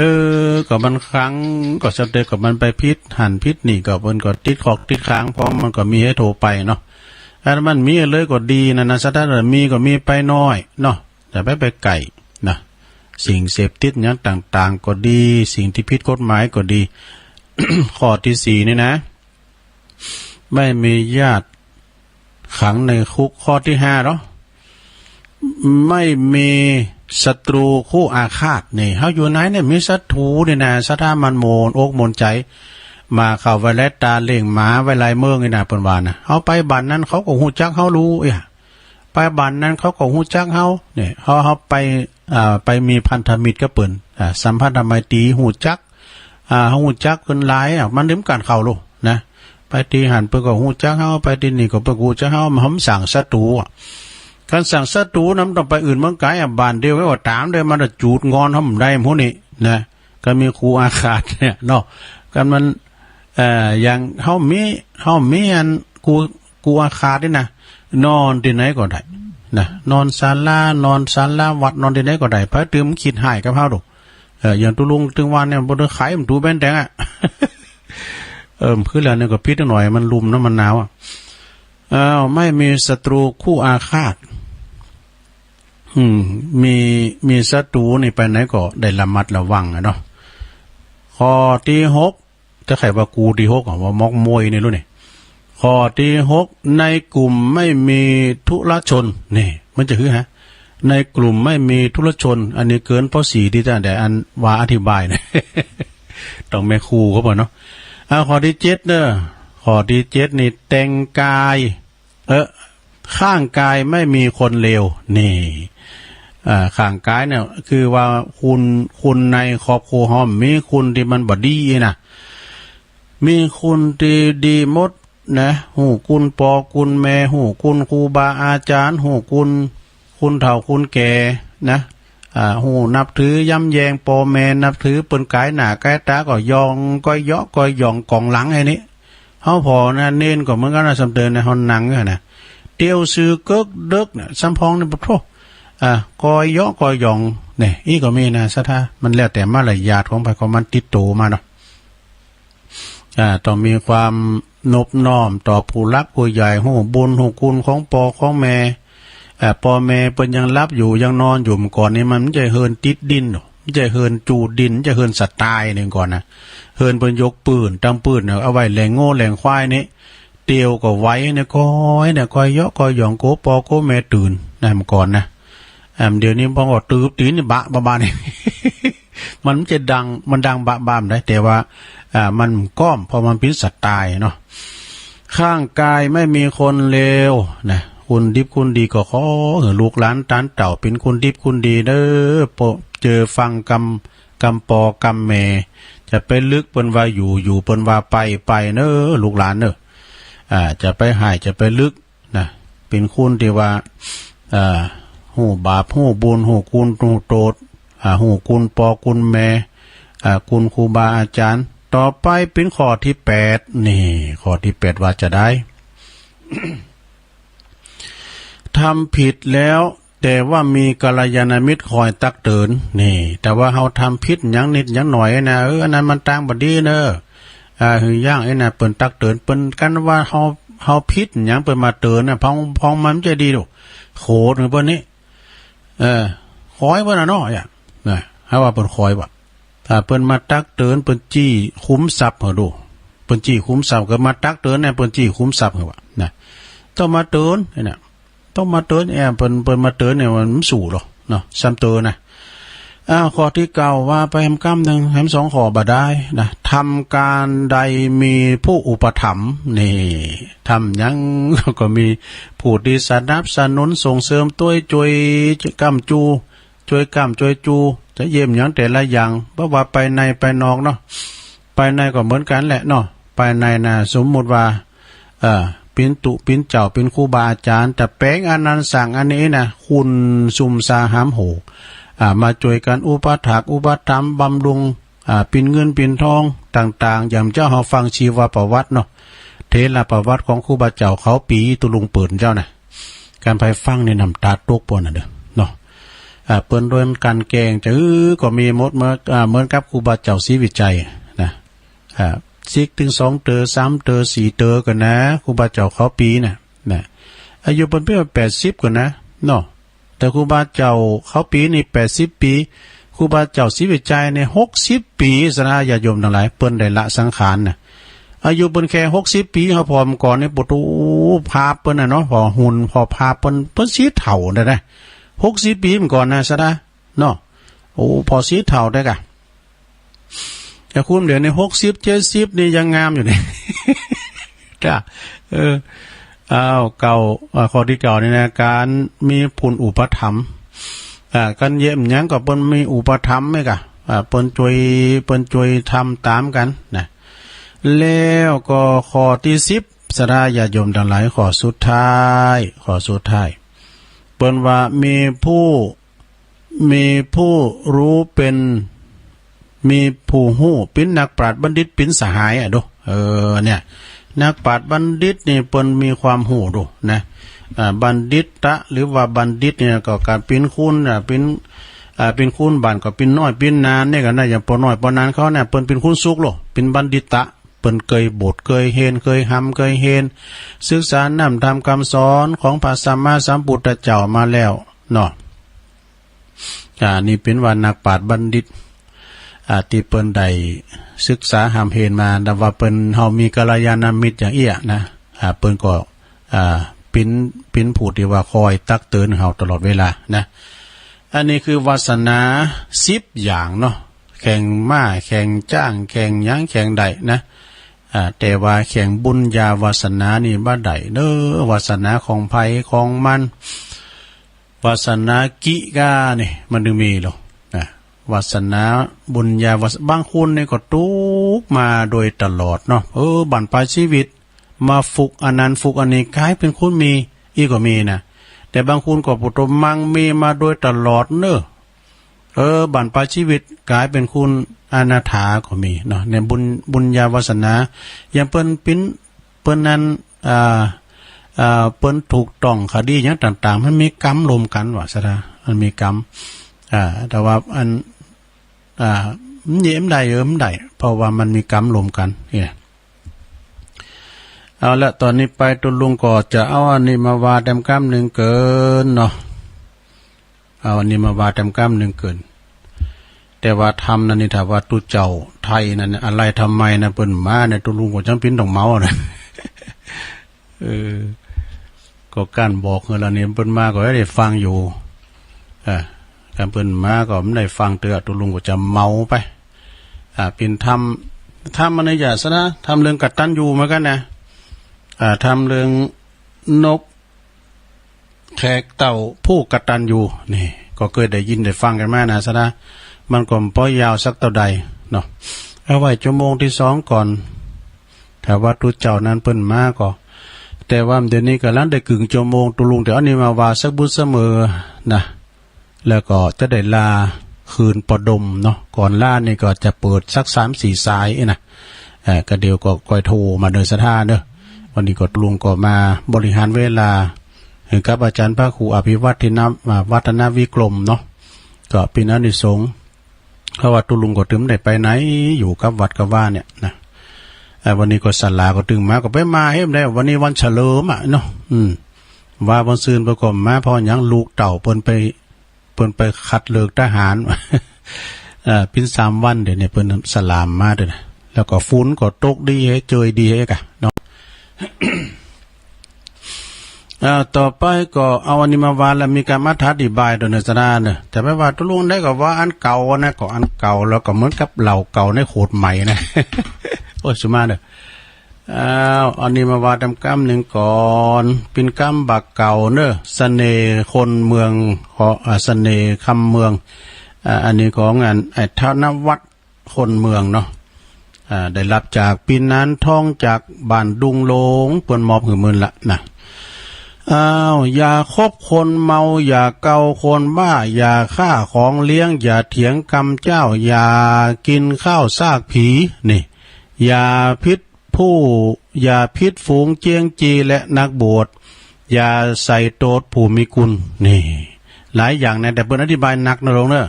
อ ก็มันขัง ก็สำเร็จ ก็มันไปผิดหั้นผิดนี่ ก็เปิ้นก็ติดคอกติดขัง เพราะมันก็มีให้โทรไปเนาะ อันมันมีเลยก็ดีนะนะ ศรัทธามีก็มีไปน้อยเนาะ อย่าไป ไปไกลนะ สิ่งเสพติดอย่างต่างๆ ก็ดี สิ่งที่ผิดกฎหมายก็ดี ข้อตี้สี่นี่นะ ไม่มีญาติขังในคุก ข้อตี้ห้าเนาะ ไม่มีศัตรูคู่อาฆาต นี่ เฮาอยู่ไหนเนี่ย มีศัตรูนี่นะ ศรัทธามันม่วนอกม่วนใจ๋ มาเข้าไว้แล้วต๋าเลี้ยงหมาไว้หลายเมืองนี่นะ เปิ้นว่านะ เฮาไปบ้านนั้นเขาก็ฮู้จักเฮาลูกเอ้ย ไปบ้านนั้นเขาก็ฮู้จักเฮา เนี่ย เฮา เฮาไป อ่า ไปมีพันธมิตรกับเปิ้น อ่า สัมพันธไมตรีฮู้จัก อ่า ฮู้จักเปิ้นหลาย อ่ะ มันเริ่มการเข้าลูกนะ ไปตี้หั้นเปิ้นก็ฮู้จักเฮา ไปตี้นี่ก็เปิ้นก็ฮู้จักเฮา มันสร้างศัตรูอะ การสร้างศัตรูนั้นมันต้องไปอื่นเมืองไกลอะ บ้านเดียวกันก็ต๋ามเด้อ มันจะจูดงอนเฮาบ่ได้หมู่นี่นะ ก็มีคู่อาฆาตเนี่ยเนาะ กันมัน เอ่อ อย่างเฮามี เฮามีอันคู่ คู่อาฆาตนี่นะ นอนตี้ไหนก็ได้นะ นอนศาลา นอนศาลาวัด นอนตี้ไหนก็ได้ ไผตื่นมาคิดฮ้ายกับเฮาดู เอ่อ อย่างตุ๊ลุงตึงวันเนี่ย บ่ได้ขายมันตูแบนแตงอะ เออ คือแล้วเนี่ยก็ผิดหน่อย มันลุ่มเนาะ มันหนาวอะ อ้าว ไม่มีศัตรูคู่อาฆาต อืม มี มีศัตรูนี่ไปไหนก็ได้ระมัดระวังอะเนาะ ข้อตี้หก ถ้าใครว่ากูตี้หกอะ ว่ามอกมวยนี่รู้นี่ ข้อตี้หก ในกลุ่มไม่มีทุรชน นี่ มันจะคือฮะ ในกลุ่มไม่มีทุรชน อันนี้เกิน ป.สี่ ตี้ตั้งแต่อันว่าอธิบายนะ ต้องแม่ครูเขาบอกเนาะ อ่า ข้อตี้เจ็ดเด้อ ข้อตี้เจ็ดนี่แต่งกาย เออ ข้างกายไม่มีคนเลว นี่ อ่า ข้างกายเนี่ย คือว่าคน คนในครอบครัวเฮามีคนตี้มันบ่ดีนะ มีคนตี้ดีหมดนะ ฮู้คุณป้อคุณแม่ ฮู้คุณครูบาอาจ๋ารย์ ฮู้คุณ คุณเฒ่าคุณแก่นะ อ่า ฮู้นับถือยำแยงป้อแม่ นับถือเปิ้นก๋ายหน้าก๋ายต๋า ก็ยอง ก็เยาะ ก็หย่องก๋องหลังไอ้นี่ เฮาผ่อนะ เณรก็เหมือนกั๋นนะ สำเตินนะ เฮานั่งอยู่หั่นนะ เตียวซื่อเกิกเดิกเนี่ย สำเภานี่ ปะโถ อ่า ก็เยาะก็หย่อง เนี่ย อี้ก็มีนะ ศรัทธา มันแล้วแต่มารยาทของไผของมันติดโตมาเนาะ อ่า ต้องมีความนบน้อมต่อผู้หลักผู้ใหญ่ ฮู้บุญฮู้คุณของป้อของแม่ อ่า ป้อแม่เปิ้นยังหลับอยู่ยังนอนอยู่ เมื่อก่อนนี่มันบ่ใจ้เฮือนติดดินเนาะ จะเฮือนจูดิน จะเฮือนสไตล์หนึ่งก่อนนะ เฮือนเปิ้นยกปืน ตั้งปืนเนี่ย เอาไว้แล่งงัวแล่งควายนี่ เตียวก็ไหวเนี่ย คอยเนี่ย คอยเยาะคอยหย่อง โกะปอโกะแม่ตื่นนะ เมื่อก่อนนะ อ่า เดี๋ยวนี้พอก็ตืบตีนนี่บะประมาณนี้ มันจะดัง มันดังบะบามได้ แต่ว่า อ่า มันก้อม เพราะมันเป็นสไตล์เนาะ ข้างกายไม่มีคนเลวนะ คนดิบคนดีก็ขอให้ลูกหลานตานเต้าเป็นคนดิบคนดีเด้อ ปอ เจอฟังกำ กำปอกำแม่ จะไปลึกเปิ้นว่าอยู่ อยู่เปิ้นว่าไป ไปเน้อ ลูกหลานเน้อ อ่า จะไปฮ้าย จะไปลึก นะ เป็นคนที่ว่า เอ่อ ฮู้บาป ฮู้บุญ ฮู้คุณ ฮู้โทษ อ่า ฮู้คุณปอคุณแม่ อ่า คุณครูบาอาจารย์ ต่อไปเป็นข้อที่แปด นี่ ข้อที่แปด ว่าจะได้ ทำผิดแล้ว แต่ว่ามีกัลยาณมิตรคอยตักเตือน นี่ แต่ว่าเฮาทำผิดหยังนิดหยังหน่อยนะ เออ อันนั้นมันต่างบ่ดีเน้อ อ่า หื้ออย่างไอ้น่ะ เปิ้นตักเตือน เปิ้นกันว่าเฮา เฮาผิดหยังเปิ้นมาเตือนน่ะ พอง พองมันจะดีดอก โขดหื้อเปิ้นนี่ เออ คอยเปิ้นน่ะเนาะ เนี่ย นะ เฮาว่าเปิ้นคอยบ่ ถ้าเปิ้นมาตักเตือน เปิ้นจี้ขุมทรัพย์เฮาดู เปิ้นจี้ขุมทรัพย์ ก็มาตักเตือนเนี่ย เปิ้นจี้ขุมทรัพย์เฮาบ่ นะ ต้องมาเตือน ไอ้น่ะ ต้องมาเตือน แอม เปิ้น เปิ้นมาเตือนเนี่ย มันบ่สู้หรอกเนาะ ซ้ำเตือนนะ อ้าว ข้อที่เก้า ว่าไปแหมกำหนึ่ง แหมสองข้อบ่ได้นะ ทำการใดมีผู้อุปถัมภ์ นี่ ทำหยังก็มีผู้ที่สนับสนุนส่งเสริม ต้วย จ้วย ก้ำจู จ้วยก้ำจ้วยจู จะเยี่ยมหยังแต่ละอย่าง บ่ว่าไปในไปนอกเนาะ ไปในก็เหมือนกันแหละเนาะ ไปในน่ะ สมมุติว่า เอ่อ เปิ้นตุ๊เปิ้นเจ้า เปิ้นครูบาอาจารย์ ตะแป๋งอันนั้นสร้างอันนี้นะ คุณซุมซาหามโห อ่า มาจ้วยกันอุปถัมภ์ อุปถัมภ์บำรุง อ่า เปิ้นเงินเปิ้นทองต่างๆ อย่างเจ้าเฮาฟังชีวประวัติเนาะ เถรประวัติของครูบาเจ้าเขาปีตุลุงเปิ่นเจ้านะ คันไผฟังนี่น้ำตาตกป้อน่ะเด้อ เนาะ อ่า เปิ้นโดนกลั่นแกล้งจะอื้อก็มีหมด เหมือน อ่า เหมือนกับครูบาเจ้าศรีวิชัยนะ อ่า ซิกตึงสองเตอ สามเตอ สี่เตอก่อนนะ ครูบาเจ้าเขาปีน่ะ นะ อายุเปิ้นเพียงแปดสิบก่อนนะ เนาะ แต่ครูบาเจ้าเขาปีนี่แปดสิบปี ครูบาเจ้าศรีวิชัยนี่หกสิบปี สะนะ ญาติโยมตังหลาย เปิ้นได้ละสังขารน่ะ อายุเปิ้นแค่หกสิบปี เฮาผ่อเมื่อก่อนนี่ ปะโธ่ ภาพเปิ้นน่ะเนาะ ผ่อหุ่น ผ่อภาพเปิ้น เปิ้นสีเฒ่าได้นะ หกสิบปีเมื่อก่อนนะ สะนะ เนาะ โอ้ ผ่อสีเฒ่าได้กะ แต่คุณเดี๋ยวนี้หกสิบ เจ็ดสิบนี่ยังงามอยู่นี่ จ้ะ เออ อ้าว เก้า อ่า ข้อที่เก้านี่นะ การมีผู้อุปถัมภ์ อ่า กันเยี่ยมหยังก็เปิ้นมีอุปถัมภ์ไหมกะ อ่า เปิ้นจ้วย เปิ้นจ้วยทำตามกันนะ แล้วก็ข้อที่สิบ สะนะ ญาติโยมตังหลาย ข้อสุดท้าย ข้อสุดท้าย เปิ้นว่ามีผู้ มีผู้รู้เป็น มีผู้ฮู้ เปิ้นนักปราชญ์บัณฑิต เปิ้นสหายอะโด เออ เนี่ย นักปราชญ์บัณฑิตนี่เปิ้นมีความฮู้โดนะ อ่า บัณฑิตะ หรือว่าบัณฑิตเนี่ยก็การเปิ้นคุณ อ่า เปิ้น อ่า เปิ้นคุณบ้านก็เปิ้นน้อยเปิ้นนานเนี่ยก็น่าจะปอน้อยปอนานเขาเนี่ย เปิ้นเปิ้นคุณสุขโล เปิ้นบัณฑิตะ เปิ้นเกยบท เกยเฮน เกยฮำ เกยเฮน ศึกษาน้ำธรรมคำสอนของพระสัมมาสัมพุทธเจ้ามาแล้วเนาะ อ่า นี่เปิ้นว่านักปราชญ์บัณฑิต อ่า ตี้เปิ้นได้ศึกษาฮำเฮนมา แต่ว่าเปิ้น เฮามีกัลยาณมิตรอย่างเอี้ยนะ อ่า เปิ้นก็ อ่า เปิ้น เปิ้นผู้ตี้ว่าคอยตักเตือนเฮาตลอดเวลานะ อันนี้คือวาสนาสิบอย่างเนาะ แข่งม้า แข่งจ๊าง แข่งหยัง แข่งได้นะ อ่า แต่ว่าแข่งบุญญาวาสนานี่บ่ได้เด้อ วาสนาของไผของมัน วาสนากิกานี่มันถึงมีโลนะ วาสนาบุญญาวาส- บางคนนี่ก็ตุ๊กข์มาโดยตลอดเนาะ เออ บั้นปลายชีวิตมาฟุกอันนั้นฟุกอันนี้ ก๋ายเป๋นคนมี อี้ก็มีนะ แต่บางคนก็ปะโธ่ มั่งมีมาโดยตลอดเนอะ เออ บั้นปลายชีวิตก๋ายเป๋นคนอนาถาก็มีเนาะ ในบุญ บุญญาวาสนา อย่างเปิ้นเป๋น เปิ้นนั้น อ่า อ่า เปิ้นถูกต้องคดีหยังต่างๆ มันมีกรรมร่วมกันว่าซะนะ มันมีกรรม อ่า แต่ว่าอัน อ่า มันเยียะบ่ได้ เออ บ่ได้ เพราะว่ามันมีกรรมร่วมกันเนี่ย เอาละ ตอนนี้ไปตุ๊ลุงก็จะเอาอันนี้มาว่าแต้มกำนึ่งเกินเนาะ เอาอันนี้มาว่าแต้มกำนึ่งเกิน แต่ว่าธรรมนั้นนี่ ถ้าว่าตุ๊เจ้าไทยนั้น อะไรทำไมนะ เปิ้นมาเนี่ย ตุ๊ลุงก็จำเป็นต้องเมานะ เออ ก็ก้านบอกเฮาแล้วนี่ เปิ้นมาก็ได้ฟังอยู่ อ่า คันเปิ้นมาก็บ่ได้ฟังเตื้อ ตุ๊ลุงก็จะเมาไป อ่า เป๋นธรรม ธรรมอันนี้อย่าซะนะ ธรรมเรื่องกตัญญูเหมือนกันนะ อ่า ธรรมเรื่องนก แขกเต้าผู้กตัญญู นี่ ก็เคยได้ยินได้ฟังกันมานะ สะดา มันก็บ่ยาวสักเต้าใดเนาะ เอาไว้ชั่วโมงที่สองก่อน ถ้าว่าตุ๊เจ้านั้นเปิ้นมาก็ แต่ว่าเดี๋ยวนี้กำลังได้กึ่งชั่วโมง ตุ๊ลุงเดี๋ยวอันนี้มาว่าสักบุญเสมอนะ แล้วก็จะได้ลาคืนปอดมเนาะ ก่อนลานี่ก็จะเปิดสักสามสี่สายเอ้ยนะ เอ่อ ก็เดี๋ยวก็ค่อยโทรมาเด้อศรัทธาเด้อ วันนี้ก็ตุ๊ลุงก็มาบริหารเวลาให้กับอาจารย์พระครูอภิวัฒน อ่า วัฒนวิกรมเนาะ ก็เป็นอานิสงส์ เพราะว่าตุ๊ลุงก็ตึงได้ไปไหน อยู่กับวัดกับว่าเนี่ยนะ เอ่อ วันนี้ก็ศาลาก็ตึงมา ก็ไปมาเฮ้ยได้ วันนี้วันเฉลิมอะเนาะ อืม ว่าวันซืนเปิ้นก็มา เพราะหยัง ลูกเต้าเปิ้นไป เปิ้นไปคัดเลือกทหาร เอ่อ เป๋นสามวันเดี๋ยวนี้เปิ้นสลามมาเด้อนะ แล้วก็ฝนก็ตกดีเฮ้ย เจยดีเฮ้ยกะเนาะ อ่า ต่อไปก็เอาอันนี้มาว่าแล้วมีการมาอธิบายโดยในสถานะ แต่ไม่ว่าตุ๊ลุงได้ก็ว่าอันเก่านะ ก็อันเก่า แล้วก็เหมือนกับเหล้าเก่าในขวดใหม่นะ โอ้ย สุมาเด้อ อ้าว อันนี้มาว่าตามกำหนึ่งก่อน เป๋นกำบ่าเก่าเนอะ เสน่ห์คนเมือง ขอ อ่า เสน่ห์คำเมือง อ่า อันนี้ของอันไอ้ธนวัฒน์คนเมืองเนาะ อ่า ได้รับจากปีนานทองจากบ้านดุงโลง เปิ้นมอบหื้อมื่นละนะ อ้าว อย่าคบคนเมา อย่าเกาคนบ้า อย่าฆ่าของเลี้ยง อย่าเถียงกำเจ้า อย่ากินข้าวซากผี นี่ อย่าผิดผู้ อย่าผิดฝูงเจียงจีและนักบวช อย่าใส่โตดผู้มีกุณ นี่ หลายอย่างนะ แต่เปิ้นอธิบายหนักนะโลงเนอะ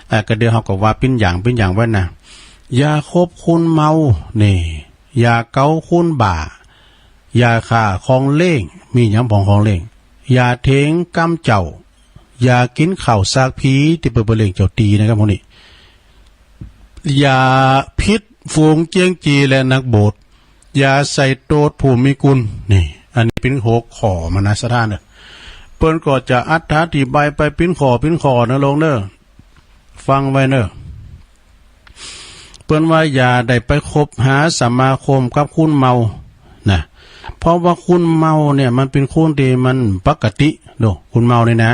เอ่อ ก็เดี๋ยวเฮาก็ว่าเป๋นอย่างเป๋นอย่างไว้นะ อย่าคบคนเมา นี่ อย่าเกาคนบ้า อย่าฆ่าของเลี้ยง มีหยังปองของเลี้ยง อย่าเถียงกำเจ้า อย่ากินข้าวซากผี ตี้เปิ้นไปเลี้ยงเจ้าตี้นะครับพวกนี้ อย่าผิดฝูงเจียงจีและนักบวช อย่าใส่โตดผู้มีกุณ นี่ อันนี้เป๋นหัวข้อมานะศรัทธาเนอะ เปิ้นก็จะอธิบายไปเป๋นข้อเป๋นข้อนะโลงเนอะ ฟังไว้เนอะ เปิ้นว่าอย่าได้ไปคบหาสมาคมกับคนเมานะ เพราะว่าคนเมาเนี่ยมันเป๋นคนตี้มันปกติเนาะ คนเมานี่นะ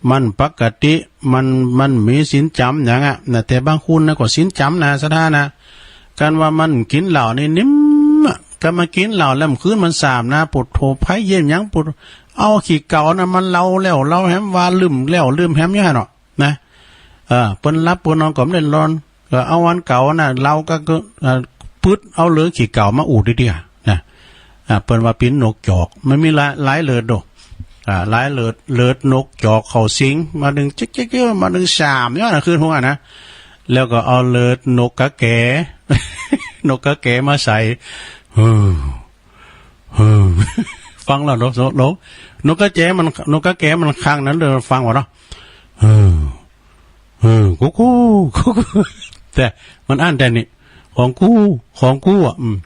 มันปกติ มัน มันมีศีลจ๋ำหยังอะนะ แต่บางคนนะก็ศีลจ๋ำนะศรัทธานะ คันว่ามันกินเหล้านี่นิ่มอะ คันมันกินเหล้าแล้วมันคืนมันสามนะ ปวดโถไผเยี่ยมหยังปวด เอาขี้เก๋านะมันเลาแล้วเลาแหมว่าลืมแล้วลืมแหมอยู่หั่นเนาะ นะ เออ เปิ้นหลับเปิ้นนอนก็บ่ได้นอน ก็เอาอันเก่าน่ะ เลาก็ ก็ เอ่อ ปึ๊ดเอาเหลือขี้เก๋ามาอูดเดียวนะ อ่า เปิ้นว่าเป๋นนกจอก มันมีหลาย หลายเลิดโด อ่า หลายเลิด เลิดนกจอกเข้าสิง มาดึงจิกจิกจิก มาดึงสามย้อนน่ะ คืนหัวนะ แล้วก็เอาเลิดนกกะแก นกกะแกมาใส่ เฮ้อ เฮ้อ ฟังแล้วนก นก นก นกกะแกมัน นกกะแกมันคางนั้นเด้อ ฟังว่าเนาะ เฮ้อ เฮ้อ กู๊กู๊ กู๊กู๊ แต่มันอั้นแต่นี่ ของกู ของกูอ่ะ อืม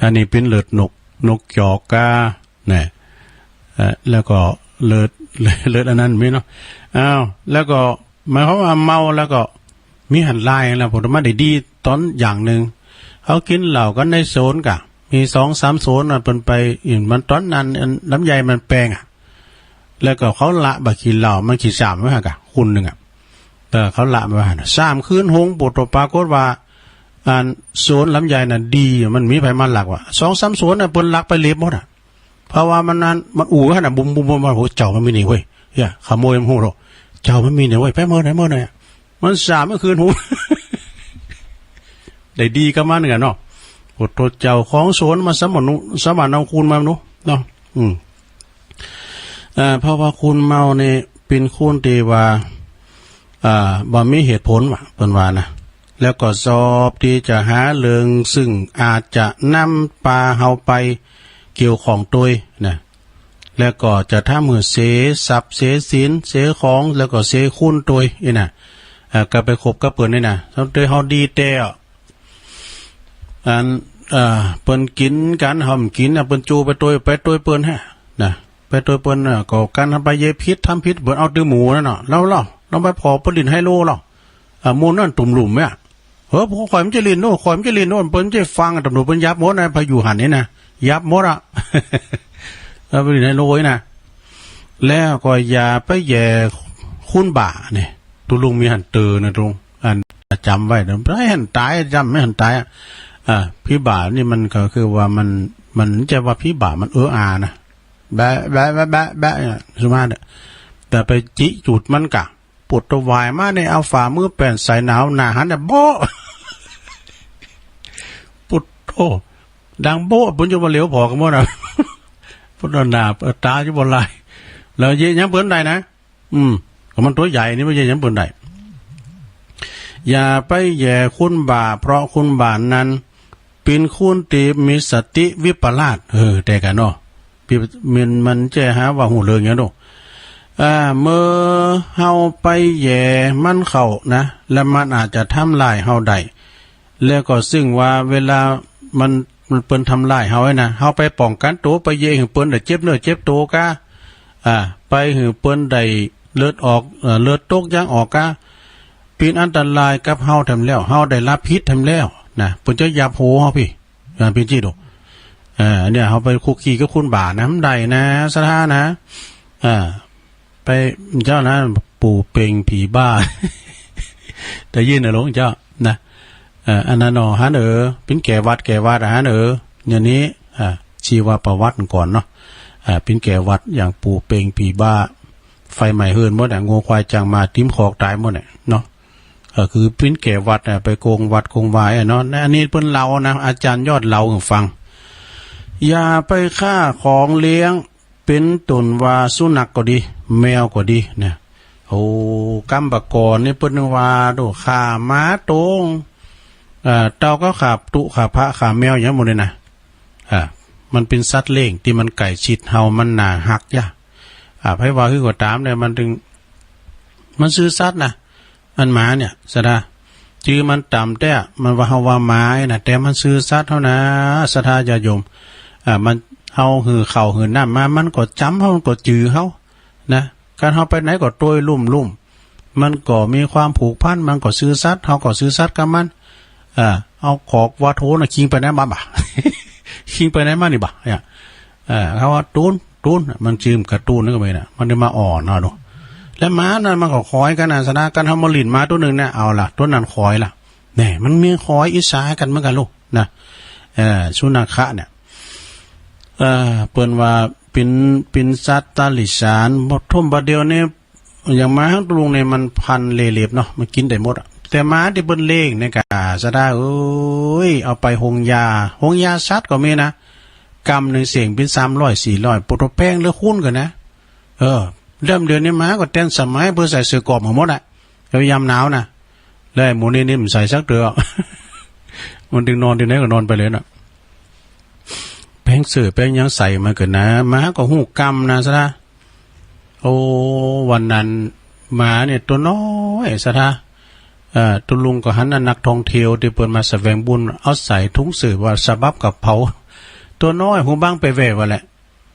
อันนี้เป๋นเลิดนก นกจอกกา นะ เอ่อ แล้วก็เลิด เลิดอันนั้นมีเนาะ อ้าว แล้วก็หมายความว่าเมาแล้วก็มีหันลายแล้ว ผมมาได้ดีต๋อนอย่างหนึ่ง เขากินเหล้ากันในสวนกะ มีสองสามสวนน่ะ เปิ้นไปอินมันต๋อนนั้น อันลำไยมันแปงอ่ะ แล้วก็เขาละบ่าขี้เหล้ามันขี้สามไว้หั่นกะ คนหนึ่งอ่ะ เออ เขาละไว้หั่น สามคืนหง ปรากฏว่า อันสวนลำไยน่ะดี มันมีไผมาลักวะ สองสามสวนน่ะ เปิ้นลักไปเรียบหมดอ่ะ เพราะว่ามันนั้น มันอู้หั่นน่ะ บุ้มบุ้มบุ้ม โอ้ เจ้ามันมีนี่เว้ย เฮ้ย ขโมยมันฮู้ดอก เจ้ามันมีนี่เว้ย ไปเมิดไหนเมิดไหน มันสามคืนหง ได้ดีกับมันกันเนาะ โอ้โธ่ เจ้าของสวนมาสมาน สมานเอาคืนมาเนาะ เนาะ อืม อ่า เพราะว่าคนเมานี่เป๋นคนตี้ว่า อ่า บ่มีเหตุผลว่ะ เปิ้นว่านะ แล้วก็ชอบตี้จะหาเรื่องซึ่งอาจจะนำปาเฮาไปเกี่ยวข้องตวยนะ แล้วก็จะทำหื้อเสียทรัพย์เสียสินเสียของ แล้วก็เสียคุณตวยอี้นะ เอ่อ ก็ไปคบกับเปิ้นนี่นะ สำหรับเฮาดีแต่ อัน เอ่อ เปิ้นกินกัน เฮาบ่กินนะ เปิ้นจูไปตวย ไปตวยเปิ้นแฮะ นะ ไปตวยเปิ้นน่ะ ก็การทำไปเยผิด ทำผิด เปิ้นเอาตื้อหมู่นั่นเนาะ แล้ว แล้ว แล้วไปผ่อเปิ้นหลิ้นไฮโลแล้ว อ่า หมู่นั่นตุ้มลุ่มเนี่ย เฮ้อ พวกข่อยมันจะหลิ้นโน่น ข่อยมันจะหลิ้นโน่น เปิ้นจะฟัง ตำรวจเปิ้นยับหมดนะ พาอยู่หั่นนี่นะ ยับหมดอะ เอาไปหลิ้นไฮโลนี่นะ แล้วก็อย่าไปแหย่คุณบ่าเนี่ย ตุลุงมีหันเตอนะตุลุง อันจำไว้นะ ไม่หันตาย จำไม่หันตายอะ อ่า ผีบ่านี่มันก็คือว่ามัน มันจะว่าผีบ่า มันเอออานะ แบะ แบะ แบะ แบะ แบะ เนี่ย สมมาเนี่ย แต่ไปจิจุดมันกะ ปุดตวายมาเนี่ย เอาฝ่ามือแป้นใส่หนาว หน้าหันเนี่ย โบ๊ะ ปุดโธ ดังโบ๊ะ เปิ้นจะบ่เหลียวผ่อกันหมดนะ ปุดหน้า เออ ตาจะบ่ลาย แล้วเยะหยังเปิ้นได้นะ อืม ก็มันตัวใหญ่นี่ มันเยะหยังเปิ้นได้ อย่าไปแหย่คุณบ่า เพราะคุณบ่านั้น เป็นคนที่มีสติวิปลาส เออ แต่กันเนาะ พี่ มัน มันจะหาว่าฮู้เรื่องหยังเนาะ อ่า เมื่อเฮาไปแหย่มันเข้านะ แล้วมันอาจจะทำร้ายเฮาได้ แล้วก็ซึ่งว่าเวลามัน มันเปิ้นทำร้ายเฮาไว้นะ เฮาไปป้องกันตัว ไปแหย่หื้อเปิ้นได้เจ็บเนื้อเจ็บตัวกา อ่า ไปหื้อเปิ้นได้เลือดออก เอ่อ เลือดตกยางออกกา เป็นอันตรายกับเฮาแถมแล้ว เฮาได้รับผิดแถมแล้วนะ เปิ้นจะหยาบโหเฮาพี่ อ่า เป็นจี้ดอก อ่า เนี่ย เฮาไปคุกคีกับคุณบ่านะ มันได้นะ ศรัทธานะ อ่า ไป เจ้านะ ปู่เป่งผีบ้า ได้ยินนะหลวงเจ้า นะ เอ่อ อันนั้นเนาะ หันเออ เป็นแก่วัด แก่วัดอะ หันเออ อย่างนี้ อ่า ชีวประวัติก่อนเนาะ อ่า เป็นแก่วัด อย่างปู่เป่งผีบ้า ไฟไหม้เฮือนหมดอะ งัวควายจังมา ติมคอกตายหมดอะเนาะ ก็คือปิ้นแก่วัดอะ ไปโกงวัดโกงวาอะเนาะ อันนี้เปิ้นเล่านะ อาจารย์ยอดเล่าให้ฟัง อย่าไปฆ่าของเลี้ยง เป๋นต้นว่าสุนัขก็ดี แมวก็ดีนะ โอ้ กำบ่าก่อนนี่เปิ้นว่า โด ฆ่าหมาโตง เอ่อ เต่าก็ฆ่าตุ๊ ฆ่าพระ ฆ่าแมวอย่างหมดเลยนะ อ่า มันเป๋นสัตว์เลี้ยงตี้มันใกล้ชิดเฮา มันน่าฮักยะ อ่า ไผว่าคือก็ตามเนี่ย มันตึง มันซื่อสัตย์นะ อันหมาเนี่ย ศรัทธา จื้อมันต่ำแต๊ มันว่าเฮาว่าหมาไอ้นะ แต่มันซื่อสัตย์เฮานะ ศรัทธาญาติโยม อ่า มัน เฮาหื้อข้าวหื้อน้ำมา มันก็จ๋ำเฮา มันก็จื้อเฮา นะ การเฮาไปไหนก็ตวยลุ่มๆ มันก็มีความผูกพัน มันก็ซื่อสัตย์ เฮาก็ซื่อสัตย์กับมัน อ่า เอาขอกว่าโถน่ะ คิงไปไหนมาบ่ะ คิงไปไหนมานี่บ่ะ เนี่ย เออ เขาว่า "ตูน ตูน" มันจื้อการ์ตูนนั่นก็มีนะ มันได้มาอ่อนเอาดู แล้วหมานั่นมันก็คอยกันนะ ศรัทธา กันเฮามาหลิ้นหมาตัวหนึ่งเนี่ย เอาล่ะ ตัวนั้นคอยล่ะ แน่ มันมีคอยอิจฉากันเหมือนกันลูกนะ เออ สุนัขะเนี่ย เออ เปิ้นว่าเป๋น เป๋นสัตว์ตาริฉาน บ่ท่มบ่เดียวนี่ อย่างหมาฮังตุลุงเนี่ยมันพันธุ์เล่ห์เหลวเนาะ มันกินได้หมดอะ แต่หมาตี้เปิ้นเลี้ยงเนี่ยกะ ศรัทธาเอ้ย เอาไปโฮงยา โฮงยาสัตว์ก็มีนะ กำหนึ่งเสี้ยงเป๋นสามร้อยสี่ร้อย โปโตแพงเหลือคูณกันนะ เออ เริ่มเดือนนี้หมาก็แตนสมัยเปิ้นใส่เสื้อกล้ามหื้อหมดอะ แล้วยามหนาวนะ แล้วไอ้หมูนี่นี่มันใส่สักเตื้อ มันตึงนอนตี้ไหนก็นอนไปเลยน่ะ แปงเสื้อแปงหยังใส่มันก็นะ หมาก็ฮู้กำนะ ศรัทธา โอ้ วันนั้นหมาเนี่ยตัวน้อย ศรัทธา เอ่อ ตุลุงก็หันน่ะ นักท่องเที่ยวตี้เปิ้นมาแสวงบุญ เอาใส่ถุงเสื้อว่าสะบับกระเป๋า ตัวน้อย หูบังไปแว่ว่าแหละ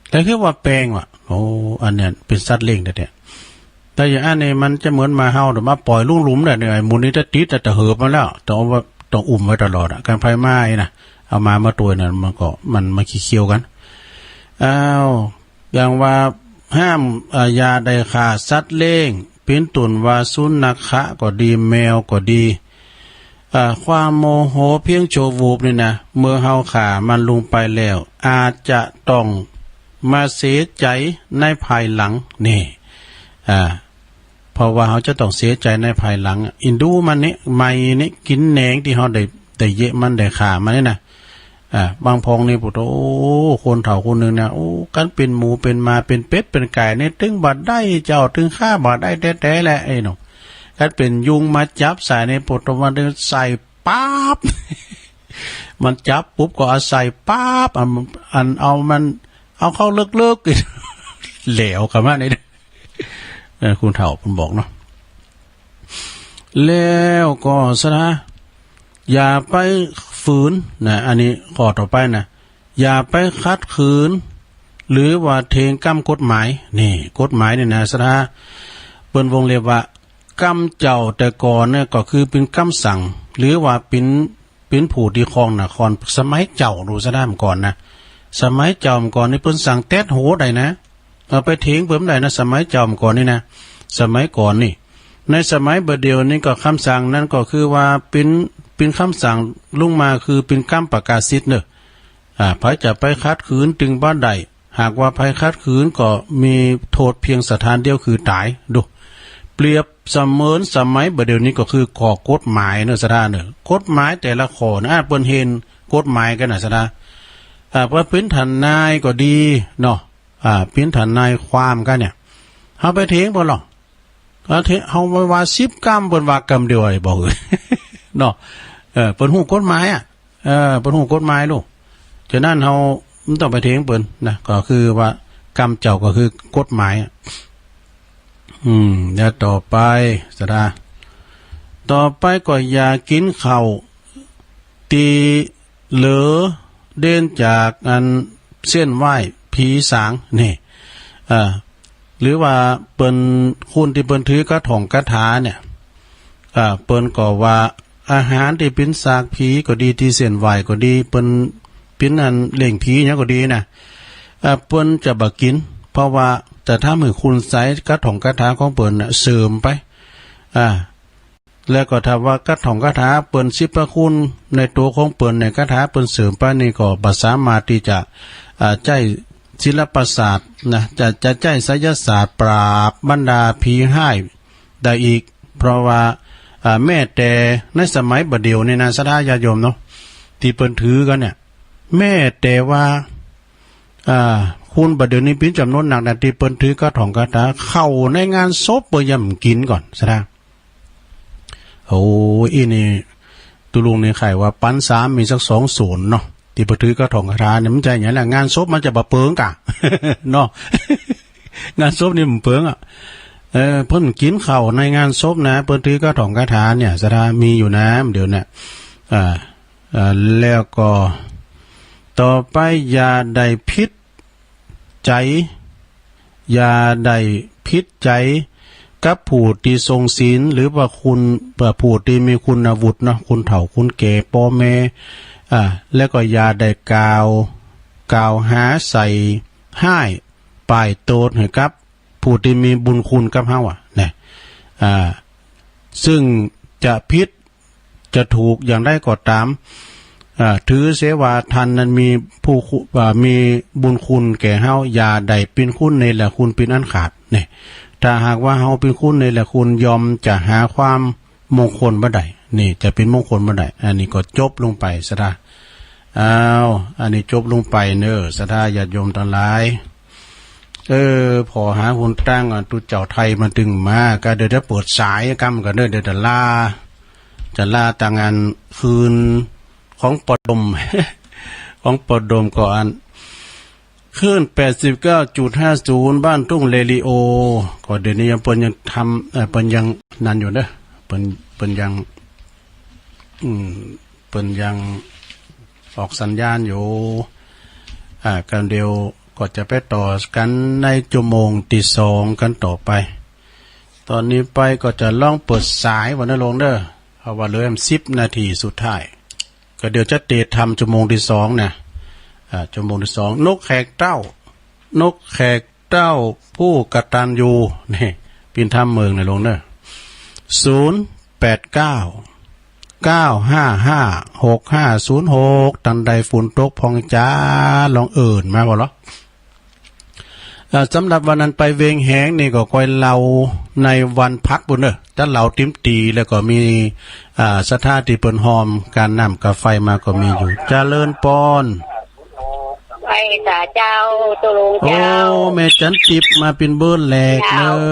แต่คือว่าแปงว่ะ โอ้ อันเนี้ยเป๋นสัตว์เลี้ยงแท้ๆ แต่อย่างอันนี้มันจะเหมือนหมาเฮา เดี๋ยวมาปล่อยลงหลุมเนี่ย เนี่ย ไอ้หมูนี่จะติด จะเหิบมาแล้ว ต้องเอาไว้ ต้องอุ้มไว้ตลอดอะ กันไผมาไอ้นะ เอาหมามาตวยน่ะ มันก็ มันมาขี้เคี้ยวกัน อ้าว อย่างว่าห้าม อ่า อย่าได้ฆ่าสัตว์เลี้ยง เป๋นต้นว่าสุนัขะก็ดี แมวก็ดี อ่า ความโมโหเพียงชั่ววูบนี่นะ เมื่อเฮาฆ่ามันลงไปแล้ว อาจจะต้องมาเสียใจในภายหลัง นี่ อ่า เพราะว่าเฮาจะต้องเสียใจในภายหลัง อินดูมันนี่ ไม่นี่ กินแหนงตี้เฮาได้ ได้เยียะมัน ได้ฆ่ามันนี่นะ อ่า บางพองนี่ โอ้โธ่ คนเฒ่าคนหนึ่งนะ โอ้ คันเป๋นหมู เป๋นหมา เป๋นเป็ด เป๋นไก่นี่ ตึงบ่ได้เจ้า ตึงฆ่าบ่ได้แต๊ๆ แหละ ไอ้หนู คันเป๋นยุงมาจับใส่นี่ โอ้โธ่ มันตึงใส่ป๊าบ มันจับปุ๊บก็เอาใส่ป๊าบ อัน อันเอามัน เอาเข้าลึกๆ แหลวเข้ามานี่ เออ คนเฒ่าเปิ้นบอกเนาะ แล้วก็ศรัทธา อย่าไปฝืนนะ อันนี้ข้อต่อไปนะ อย่าไปขัดขืน หรือว่าเถียงกับกฎหมาย นี่ กฎหมายนี่นะศรัทธา เปิ้นวงเล็บว่า กำเจ้าแต่ก่อนเนี่ยก็คือเป็นกำสั่ง หรือว่าเป็น เป็นผู้ที่ครองนคร สมัยเจ้า ดูซะได้เมื่อก่อนนะ สมัยเจ้าเมื่อก่อนนี่เปิ้นสั่งแต๊ดโหได้นะ เอาไปเถียงเปิ้นบ่ได้นะ สมัยเจ้าเมื่อก่อนนี่นะ สมัยก่อนนี่ ในสมัยบ่าเดี่ยวนี้ก็คำสั่งนั้นก็คือว่าเป็น เป็นคำสั่งลงมาคือเป็นกำประกาศิตเนอะ อ่า ไผจะไปขัดขืนจึงบ่ได้ หากว่าไผขัดขืนก็มีโทษเพียงสถานเดียวคือต๋าย ดู เปรียบเสมือนสมัยบ่าเดี่ยวนี้ก็คือข้อกฎหมายเนอะศรัทธาเนอะ กฎหมายแต่ละข้อนะ อ่า เปิ้นเห็นกฎหมายกั๋นนะศรัทธา อ่า ว่าเป็นทนายก็ดีเนาะ อ่า เป็นทนายความกั๋นเนี่ย เฮาไปเถียงเปิ้นหรอ เฮาเถียง เฮาว่าสิบกำ เปิ้นว่ากำเดียวไอ้บอก เนาะ เออ เปิ้นฮู้กฎหมายอะ เออ เปิ้นฮู้กฎหมายลูก ฉะนั้นเฮาบ่ต้องไปเถียงเปิ้นนะ ก็คือว่ากำเจ้าก็คือกฎหมายอะ อืม แล้วต่อไปศรัทธา ต่อไปก็อย่ากินข้าวตี้เหลือเด่นจากอันเส้นไหว้ผีสางนี่ เอ่อ หรือว่าเปิ้น คนตี้เปิ้นถือกระถ่องกระถาเนี่ย อ่า เปิ้นก็ว่าอาหารตี้เป็นซากผีก็ดี ตี้เส้นไหว้ก็ดี เปิ้นเป็นอันเลี้ยงผีหยังก็ดีนะ อ่า เปิ้นจะบ่กิน เพราะว่าจะทำให้คุณไสยกระถ่องกระถาของเปิ้นน่ะเสื่อมไป อ่า แล้วก็ถ้าว่ากระถ่องกระถาเปิ้นสรรพคุณในตัวของเปิ้นเนี่ย กระถาเปิ้นเสื่อมไปนี่ก็บ่สามารถตี้จะ อ่า ใจ๊ศิลปศาสตร์นะ จะ จะใจ๊ไสยศาสตร์ปราบบรรดาผีฮ้าย ได้อีก เพราะว่า อ่า แม้แต่ในสมัยบ่าเดี่ยวนี้นะ ศรัทธาญาติโยมเนาะ ตี้เปิ้นถือกั๋นเนี่ย แม้แต่ว่า อ่า คนบ่าเดี่ยวนี้เป็นจ๋ำนวนนักนะ ตี้เปิ้นถือกระถ่องกระถา เข้าในงานศพเปิ้นยังบ่กิ๋นก่อน ศรัทธา โอ้ อี้นี่ ตุ๊ลุงนี่ใค่ว่าปั๋นสามมีสักสองศูนย์เนาะ ตี้เปิ้นถือกระถ่องกระถาเนี่ย มันจะอย่างนั้นแหละ งานศพมันจะบ่เปิงก่ะ เนาะ งานศพนี่บ่เปิงอะ เออ เปิ้นกิ๋นข้าวในงานศพนะ เปิ้นถือกระถ่องกระถาเนี่ย ศรัทธา มีอยู่นะ เดี๋ยวเนี่ย อ่า อ่า แล้วก็ ต่อไปอย่าได้ผิด ใจ๋ อย่าได้ผิดใจ๋กับผู้ตี้ทรงศีล หรือว่าคุณ เอ่อ ผู้ตี้มีคุณวุฒิเนาะ คนเฒ่าคนแก่ ป้อแม่ อ่า แล้วก็อย่าได้กล่าว กล่าวหาใส่ฮ้ายป้ายโตษให้กับผู้ตี้มีบุญคุณกับเฮาอะนะ อ่า ซึ่งจะผิด จะถูกอย่างใดก็ต๋าม อ่า ถือเสียว่าท่านนั้นมีผู้คุ อ่า มีบุญคุณแก่เฮา อย่าได้เป๋นคนเนรคุณเป๋นอันขาด นี่ ถ้าหากว่าเฮาเป๋นคนเนรคุณ ย่อมจะหาความมงคลบ่ได้ นี่ จะเป๋นมงคลบ่ได้ อันนี้ก็จบลงไป ศรัทธา อ้าว อันนี้จบลงไปเนอะ ศรัทธาญาติโยมตังหลาย เออ ผ่อหาหนตาง อ่ะ ตุ๊เจ้าไทยมันตึงมา ก็เดี๋ยวจะเปิดสายกำกันเด้อ เดี๋ยวจะลา จะลาตางอันคืนของปอดม ของปอดมก็อัน คลื่นแปดสิบเก้าจุดห้าศูนย์ บ้านทุ่งเรดิโอ ก็เดี๋ยวนี้ยังเปิ้นยังทำ เอ่อ เปิ้นยังนั่นอยู่เด้อ เปิ้น เปิ้นยัง อืม เปิ้นยังออกสัญญาณอยู่ อ่า กันเดี๋ยวก็จะไปต่อกันในชั่วโมงตี้สองกันต่อไป ตอนนี้ไปก็จะลองเปิดสายว่านะลงเด้อ เพราะว่าเหลือสิบนาทีสุดท้าย ก็เดี๋ยวจะเตะทำชั่วโมงตี้สองนะ อ่า ชั่วโมงตี้สอง นกแขกเต้า นกแขกเต้าผู้กตัญญู นี่ เป๋นธรรมเมืองนะลงเด้อ ศูนย์แปดเก้า เก้าห้าห้า หกห้าศูนย์หก ตันใดฝนตกพ่องจ๋า ลองเอิ้นมาบ่เหรอ อ่า สำหรับวันนั้นไปเวียงแหงนี่ก็ค่อยเล่าในวันพักปู้นเนอะ จะเล่าติมตี แล้วก็มี อ่า ศรัทธาตี้เปิ้นฮอมก๋านน้ำก๋านไฟมาก็มีอยู่ เจริญปอน ไหว้สาเจ้า ตุ๊ลุงเจ้า โอ้ แม่จันติบมาเป๋นเบอร์แรกเนอะ เจ้า